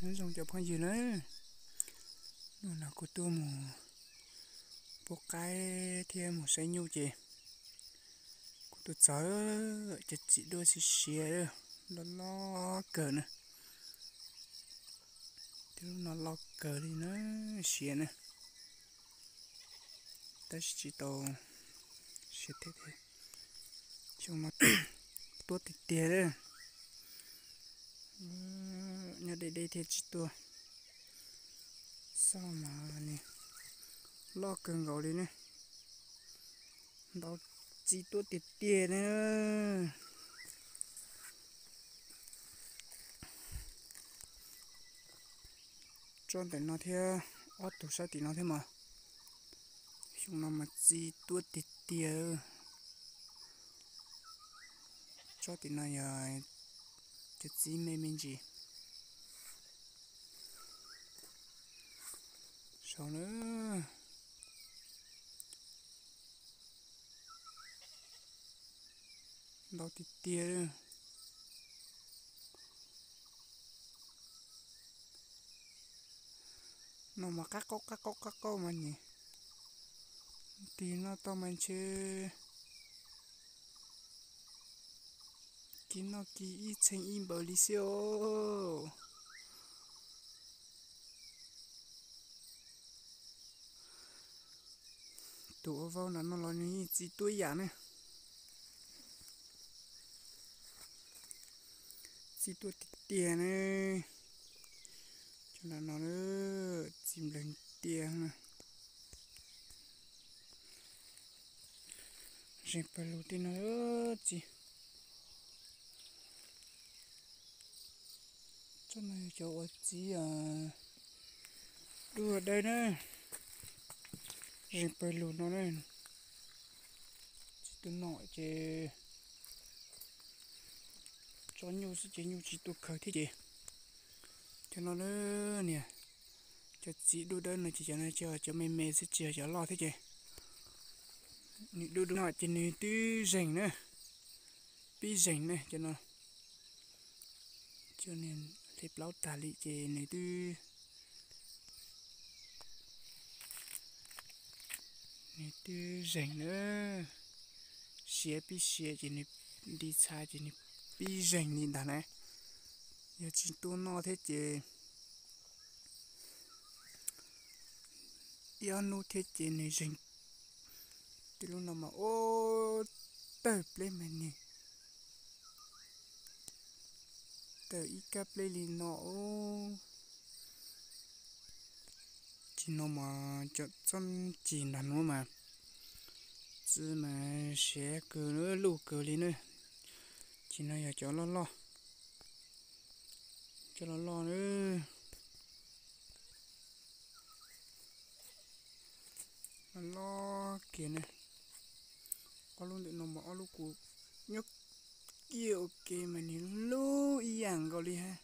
Nyob zoo cov phooj ywg na, hnub no kuv tuaj mus pub qaib thiab mus saib nyuj ces kuv tuaj txog cov txiv duaj siav siav, loj loj kawg na. Twb lub no loj kawg li na, siav na. Tab sis tsis tau siav thiab, xyoo no tuab tiag tiag li. Nyob deb deb thiab tsis tuaj, xauj mas nws loj kawg nkaus li ne. Ntau txiv tuab tiag tiag ne. Tsob ntawm no thiab ob tug sab tim no thiab mas, xyoo no mas txiv tuab tiag tiag. Tsob tim no yog cov txiv me me ntsis. Saud na, ntau tiag tiag. No mas qab qaub qab qaub qab qaub mas nws tig noj tau mas ntshe kis noj kis ib txheej ib npaws li xwb os. Tus ua vauv nram no los nws yeej txiv tuab yam ne. Txiv tuab tiag tiag ne. Cov nram no txiv nplawg tiag na. Zeeg pawg lug tej no txiv. Tsob no yog cov uas txiv duaj dawb na. Zeeg pawg lug no na. Txiv tuaj noj ces tso nyuj xwb ces nyuj tsis tuaj khaws thiab ces. Cov no na, niam, cov txiv duaj dawb no ces cov no cov me me xwb, tsis yog cov loj thiab ces. Nws duaj duaj no ces nws twb zeeg na, pib zeeg na cov no. Cov niag hle plaub tag li ces nws twb, nws twb zeeg na. Siav pib siav ces nws nti txha ces nws pib zeeg li ntag na. Yog tsis tuaj noj thiab ces ib ob hnub thiab ces nws zeeg. Tej lub no mas ua tawg pleb mas nws tawg ib kab pleb li no. Cig no mas cov txob cig nrag nuav mas txi mas siav kawg luj kawg li na. Cig no yog cov loj loj, cov loj loj na. Loj kiag ne. Ob lub ntawm no mas ob lub kuv nyob kiag ua ke mas nws lub ib yam nkaus li hab.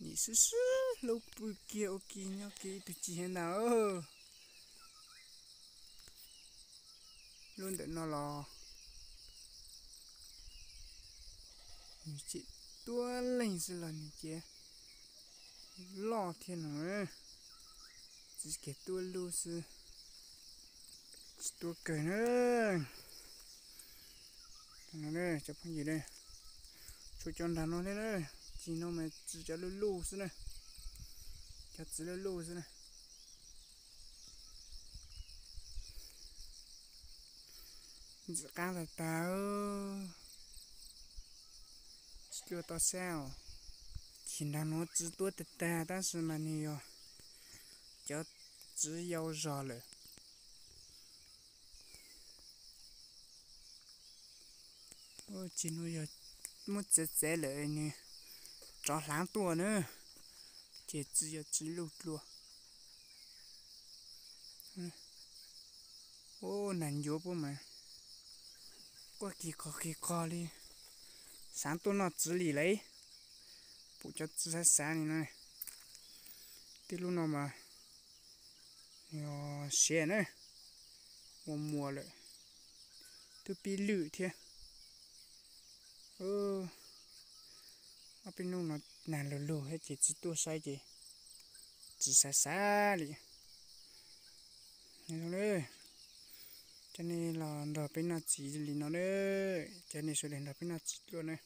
Nim xwb xwb hlub pw kiag ua ke nyob kiag ib tug cig hab ntag. Lub ntawm no los nws tseem tuab leeg xwb los nws ces loj thiab no. Txiv kiag tuab lub xwb, tsis tuab kawg na. Cov phooj ywg, tshuav cov nrag no thiab na. Cig no mas txi cov luj luj xwb na, cov txi luj luj xwb na. Ntxim qab tag tag, tsis tuaj tau sab os. Cig nrag nuav txi tuab tag tag tab sis mas nws yog cov txi yau zog lawm. Cig no yog muab txav txav lawm nws rov hlaav tuaj na, ces txi yog txi luj dlua. Ua nas ncuav puab mas quaj kig qog kig qog li, xaav tuaj noj txiv li lawm. Pum cov txiv xav xav li no. Tej lub no mas siav na, ua muas lawm, twb pib lwj thiab. Ob peb hnub no nag lug lug thiab ces tsis tuaj saib ces tsis xav xav li. Cov nej los nrog peb noj txiv li no na, cov nej sawv daws nrog peb noj txiv dua na.